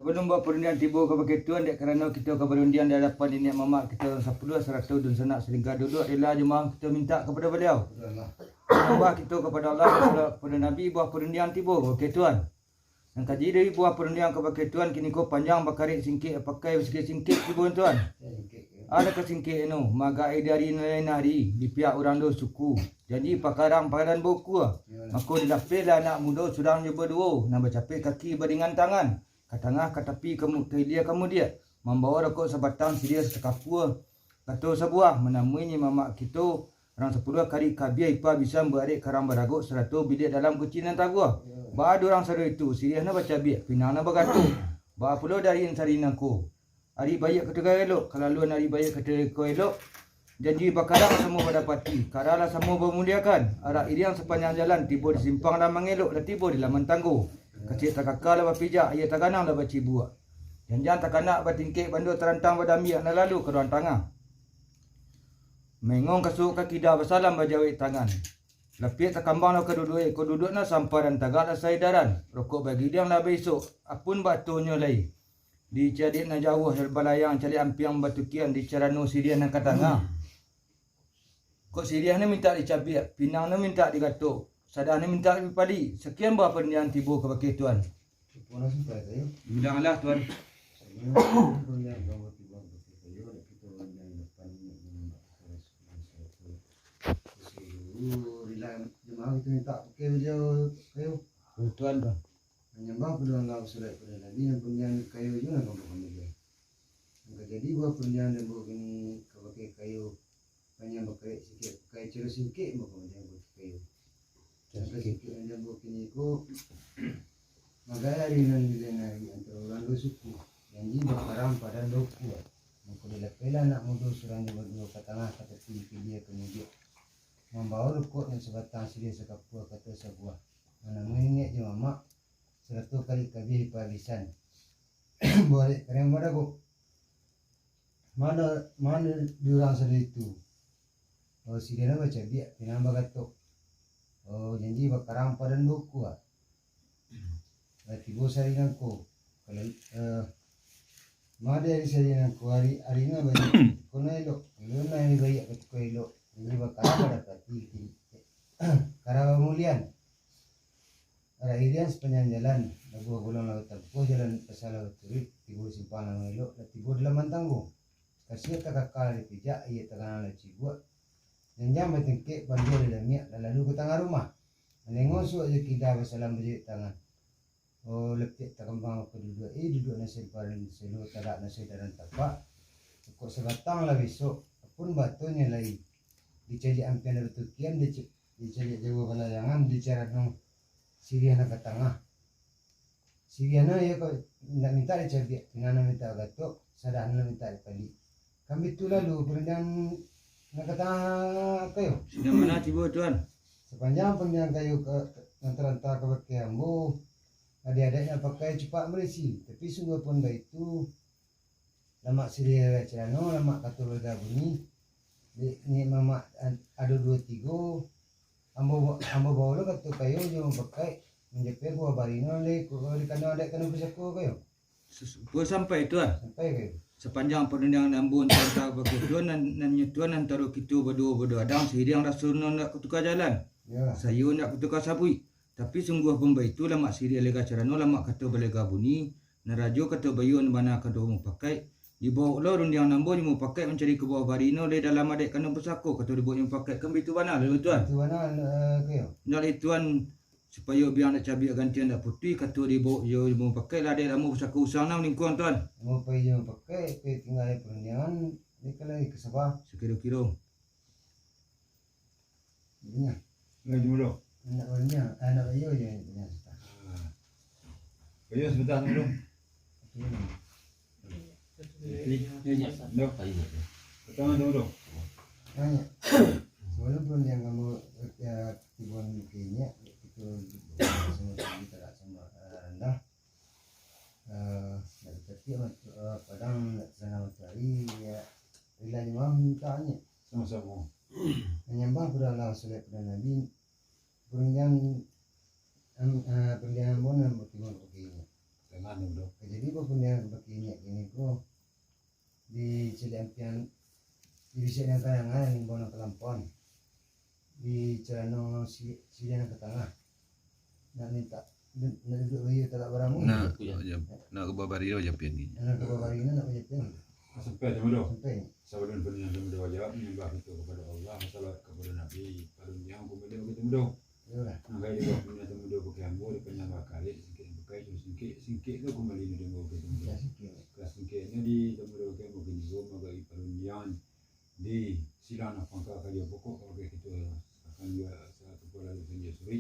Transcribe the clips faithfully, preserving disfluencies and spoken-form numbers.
Balun baparundiang tibo kabake Tuan, dek karano kito ka barundiang di adapan niniak mamak kito nan sapuluah, sarato dunsanak salingka duduak, rila jo maaf kito mintak kapado Baliau. Sambah kito kapado Allah, salawat kapado Nabi, buah parundiang tibo kabake Tuan. Nan kaji dari buah parundiang kabake Tuan, kiniko panjang bakarek, singkek bapakai, basingkek-singkek tibo Tuan. Ada ka singkek anu, magak dari nan lain ari, di pihak urang do suku. Janji pakarang padan bukua. Mako dilapehlah anak mudo surang jo baduo, nan bacapek kaki baringan tangan. Ka tangah, ka tapi, ka mu-, ka ilia, ka mudiak, mambawa rokok sabatang, siriah sakapua, kato sabuah, manamui niniak mamak kito, urang sapuluah kari kabiah ipa bisan barek karang baragok, sarato biliak dalam kunci nan taguah. Baa dek urang sado itu, siriah nan bacabiak, pinang nan bagatok. Baa pulo dari nan sari nangko. Ari baiak ka tukang elok, kalaluan ari baiak ka tukang elok. Janji bakarang samo badapati, kara lah samo bamuliakan. Arak iriang sapanjang jalan, tibo di simpang lah mangelok, lah tibo di laman tanggo. Kasiak takaka lah bapijak, aia taganang lah bacibuak. Janjang takanak batingkek, bando tarantang badambiak, nan lalu ka ruang tangah. Maingong ka suok ka kida, basalam bajawek tangan. Lapiak takambang lah ka duduak, ko duduak nan samparan, tagak lah saedaran. Rokok bagidiang lah baisok, apun batonyo lai. Di cadiak nan jauah balayang, caliak ampiang batukian, di carano siriah nan ka tangah. Kok siriah nan mintak dicabiak, pinang nan mintak digatok, sadah nan mintak dipalik. Sakian buah parundiang tibo kabake Tuan. Bilanglah Tuan. Tuan, Tuan. Manyambah pado Allah, salawat pado Nabi, nan parundiang kayo juo nan ka bakamudian. Nan ka jadi buah parundiang den buek kini kabake kayo, panjang bakarek, singkek bapakai, caro singkek bakamudian kabake kayo. Nan ka singkek nan den buek kini ko, magak ari nan di lain ari, antaro urang duo suku, janji bakarang padan bukua. Mako dilapehlah anak mudo surang jo baduo, ka tangah, ka tapi, ka ilia, ka mudiak, mambawa rokok nan sabatang, siriah sakapua, kato sabuah, manamui niniak jo mamak, sarato kari kabiah ipa bisan barek karang baragok. Mano, mano di urang sado itu? Oh, siriah nan bacabiak, pinang bagatok. Oh, janji bakarang padan bukua. Lah tibo sari nangko. Kalau, eh, mano di ari sari nangko, ari, ari nan baiak, kono elok. Elok nan ari baiak ka tukang elok. Janji bakarang badapati, kara bamulian. Arak iriang sapanjang jalan, labuah golong lah batampuah, jalan pasar lah baturuik, tibo di simpang lah mangelok, lah tibo di laman tanggo. Kasiak takaka lah dipijak, aia taganang lah cibuak. Janjang batingkek, bando lah damiak, lah lalu ka tangah rumah. Maingong suok jo kida, basalam bajawek tangan. Oh, lapiak takambang ka duduak, eh, duduak nan samparan, selo tagak nan saedaran tapak. Rokok sabatang lah baisok, apun batonyo lai. Di cadiak ampiang lah batukian, di ca-, di cadiak jauah balayangan, di carano siriah nan ka tangah. Siriah nan iyo ko, indak mintak dicabiak, pinang nan mintak bagatok, sadah nan mintak dipalik. Kan bitu lalu parundiang nan ka tangah kayo. Nan mano tibo, Tuan? Sapanjang parundiang kayo ka, nan taranta kabake ambo, adaik-adaik nan pakai cupak marisi, tapi sungguah pun baitu, lamak siriah lega carano, lamak kato balega bunyi. Dek niniak mamak ad-, ado duo tigo, ambo ba-, ambo bawo lo kato kayo jo mupakaik, manjapek buah barino lai ko, di kandang adaik kandang pusako kayo. Sus-, pun sampai, Tuan. Sampai kayo. Sapanjang parundiangan ambo nan taranta kabake Tuan, nan, nan nyo Tuan antaro kito baduo-baduo adang, siriang raso nan ndak ka tuka jalan. Yo. Sayo ndak ka tuka sabuik. Tapi sungguah pun baitu, lamak siriah lega carano, lamak kato balega bunyi, nan rajo kato baiyo, nan bana kato mupakaik. Dibaok lo rundiang ambo jo mupakaik mancari ka buah barino, lai dalam adaik kandang pusako, kato dibaok jo mupakaik, kan bitu bana lo, Tuan? Bitu bana, eh, kayo. Ndak lai, Tuan, supayo biang ndak cabiak gantiang ndak putuih, kato dibaok jo mupakaik, lah adaik ambo pusako usang nan lingkuang, Tuan. Ambo pai jo mupakaik, pai tingga di parundiangan, dek ka lai ka Sabah. Sakiro-kiro. Inyo. Lai jumlo. Anak banyak, anak iyo je inyo sudah. Ah. Iyo sudah dulu. Iyo. Iyo, iyo. Dah. Pertama dulu. Nanya. Sebelum pun yang kamu, eh, tibuan mungkin ya, itu semua kita tak sama, eh, rendah. Eh, nak tatapiak matu-, eh, padang nak tasana matuari, ya, rila jua mintaknyo. Samo-samo. Manyambah pado Allah, salawat pado Nabi, parundiang, em, eh, parundiang ambo nan batimbang ka bagian. Kena Jadi, bapunyo bak inyo kini ko, di caliak ampiang, di bisiak nan kadangan, imbau nan kalampuan, di calano si-, siriah nan katangah. Nak mintak, nak duduak baiyo tagak baramu. Nak, nak ka babari lo japian ni. Nak ka babari lo, nak bajapian. Sampai tu, Mado. Sampai. Sabalun paniang tu, Mado, jawab, manyambah kito kapado Allah, salawat kapado Nabi, paling yang kumbali baitu, Mado. Iyolah. Nah, kaya di bawah punya temudo pakai ambo, di panjang bakalik, singkek pakai, cuma singkek, singkek tu kumbali ni di ambo pakai temudo. Ya, singkek. Ka singkek ni di temudo pakai ambo kini ko, magai parundiangan di silang nan pangka kayo pokok, kalau kayak gitu ya. Akan juga satu pola di Tanjung Suri.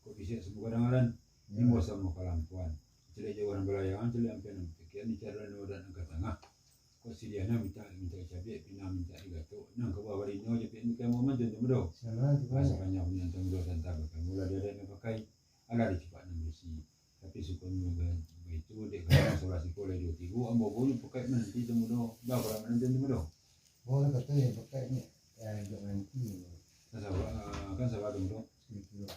Kok bisa semua kadang-kadang, Ya. Ni mau sama kalampuan. Caliak jauah nan balayangan, caliak ampiang nan bapikian, di cara nan wadah nan ka tangah. Kok siriah nan mintak, mintak cabiak, pinang mintak digatok. Nan ka bawah barino, cabiak ni kamu mantun tu, Mado. Salah tu, Ah, Bang. Sapanjang punya tangguh santa bakal mula di adat nan pakai, alah di cupak nan bisi. Tapi syukur mula baitu, dek kami salah siko lai duo tigo, ambo bunyi pakai nanti tu, Mado. Bah, kurang nanti tu, Mado. Boleh kata ya, pakai ni, ya, dek nanti. Kan sabar, ah, kan sabar tu, Mado. Sedikit dulu.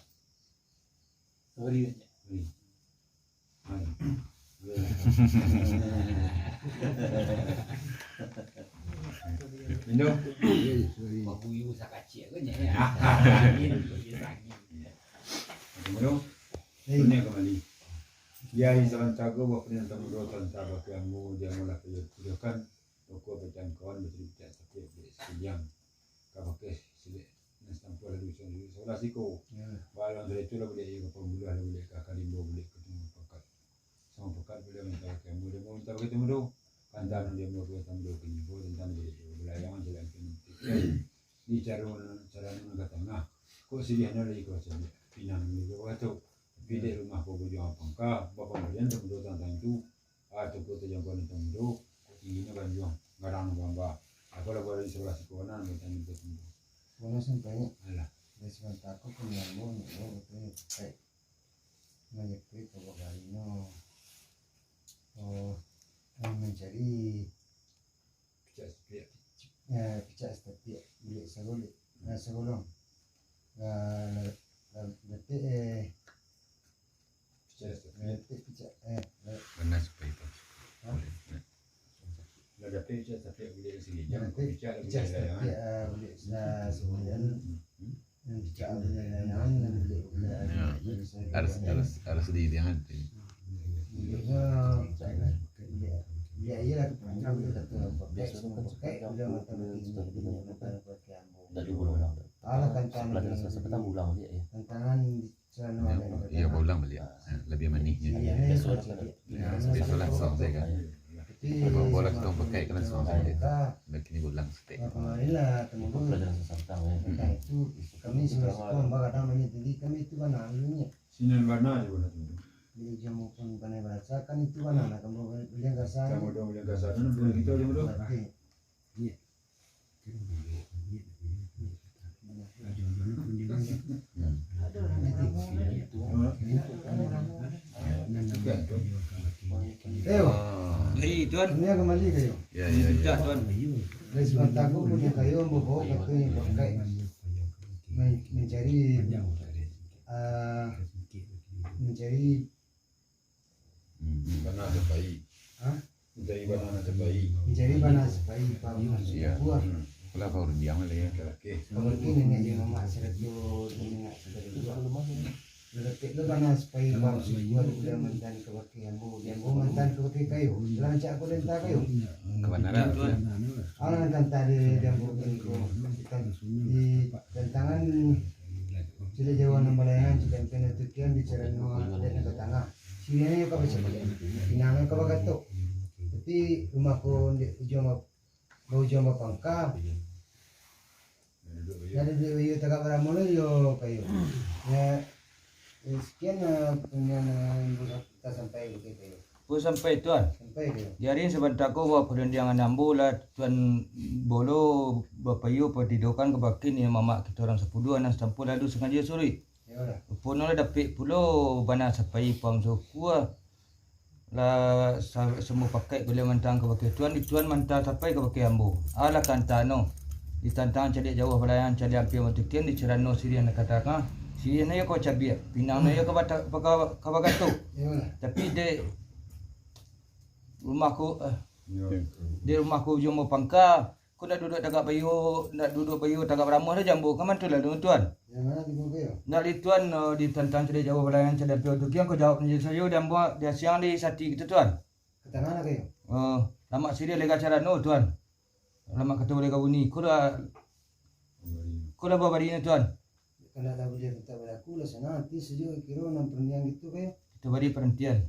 Sorry, Cik. Hmm. Hai. Indo. Sorry. Babuyu sakacik ke, Cik? Angin, angin. Mado. Hei. Dunia kembali. Di hari sabantago, bapak dan tamudo, tanta bakal ambo, dia mula kerja kudakan, toko pacangkauan, bacari picak sakit, beli sekalian. Ka pakai silek nan satampuah lalu sabalah siko. Ya. Balang dari tu lah buliah iyo ka pambuluah, lah buliah ka kalimbo, buliah ka tunggu pakat. Sama pakat buliah minta pakai ambo, dia mau minta pakai tunggu tu. Kanta nan dia mau pakai tunggu tu, kini ko tantang buliah iyo, balayangan jalan kini. Di cara, cara nan ka tangah. Kok siriah nan lagi kuasa dia. Pinang ni ko tu. Tapi dek rumah ko bujuang pangka, bapambalian tunggu tu tantang tu. Ah, tu ko tajangkau nan tamudo, kok tinggi nan ganjuang, gadang nan bamba. Apo lah buat di sabalah siko nan batanyo ka tamudo. Kono sampai ni. Alah. Dari sabanta ko pun nyambung, oh, betul ni, pakai. Manyepik ka bagarino. Oh, mancari Picak satapiak. Eh, picak satapiak, bulik sagolek, eh, sagolong. Eh, la-, la-, latik, eh, Picak satapiak. Latik picak, eh, la-, Bana sapai tu. Hah? Bulik, eh. Lah dapek picak satapiak bulik sini. Lah dapek picak satapiak, ah, bulik sa-, sabulan. Hmm. Nan picak bulik layangan, nan bulik bulik. Ya. Harus, harus, harus diingat tu. Buliknyo, bulik, bulik aja lah tu panjang, bulik satu pakai, semua pakai, bulik mata pakai, bulik mata pakai ambo. Alah, tantangan. Sebelah sana, sampai tahu ulang balik, ya. Tantangan di sana. Ya, ada, ya, ada. Baulang balik. Ah. Ya, lebih manisnya. Iya, iya, iya. Ya, sebagai salah satu kan. Tapi bawa bola sama kita pakai kena sama saja. Kita Dah kini baulang setek. Nah, kemarin lah, temudo. Pelajaran sasantang, ya. Tantang itu, kami sama-sama bagadang banyak, jadi kami itu bana dulunya. Sinan bana je bana tu. Di ujung pun pandai bahasa, kan itu bana lah, kamu boleh kasar. Kamu dah boleh kasar, kan boleh kita je bana. Tapi, iya. Ayo. Hei, Tuan. Ini kembali kayo. Ya, ya, ya. Dah, Tuan. Dari sabanta ko punyo kayo, ambo bawa ka tu nan pakai. Men-, mencari, ah, mencari Hmm. Bana sapai. Hah? Mencari bana nan sapai. Mencari bana sapai, paham maksud Iya. Aku, ah. Hmm. Lah, baru diam lah, ya. Oke, oke. Kalau tu niniak jo mamak sarato niniak sarato. Lah dapek lo bana sapai, paham maksud aku, lah mantan ka bakeh ambo. Di ambo mantan ka bakeh kayo. Lah rancak aku lenta kayo. Kabanaran, Tuan. Alah nan kanta di, di ambo kini ko. Di tantangan Caliak jauah nan balayangan, caliak ampiang nan bapikian, di carano adat nan ka tangah. Siriahnyo ka bacabiak, pinangnyo ka bagatok. Tapi rumah ko di ujuang ba-, baujuang bapangka. Jadi duduak baiyo tagak baramu lo yo kayo. Ya, eh, sekian, eh, pertanyaan, eh, yang bisa kita sampaikan ke kayo. Oh, sampai, Tuan. Sampai, Tuan. Di ari sabanta ko, bawa parundiangan ambo lah, Tuan Bolo, bapaiyo patidokan ka bakeh ni mamak kito urang sapuluah nan satampuah lalu sangajo suruik. Iyolah. Ruponyo lah dapek pulo bana sapai paham sokua. Lah sa-, samo pakai baliau mantang ka bakeh Tuan, di Tuan mantang sapai ka bakeh ambo. Alah kantano. Di tantangan caliak jauah balayangan, caliak ampiang nan bapikian, di carano siriah nan ka tangah, siriahnyo iyo ka bacabiak, pinangnyo iyo ka bata-, ka, ka bagatok. Iyolah. Tapi dek Rumah ko, eh, di rumah ko ujuang bapangka. Ko nak duduak tagak bayo, nak duduak bayo tagak baramuah dah jambo. Ka ma tu lalu, Tuan? Nak di Tuan, eh, ditantang cadiak jauah balayang cadiak piau tu. Kian ko jawab ni sajo di ambo, di asiang di sati gitu, Tuan. Ka tangah lah kayo. Oh, lamak siriah lega carano, Tuan. Lamak kato lega bunyi. Ko lah, ko lah babarina, Tuan. Kalau lah buliah mintak balaku lah sanang ati sajo kiro nan parantian gitu kayo. Kito bari parantian.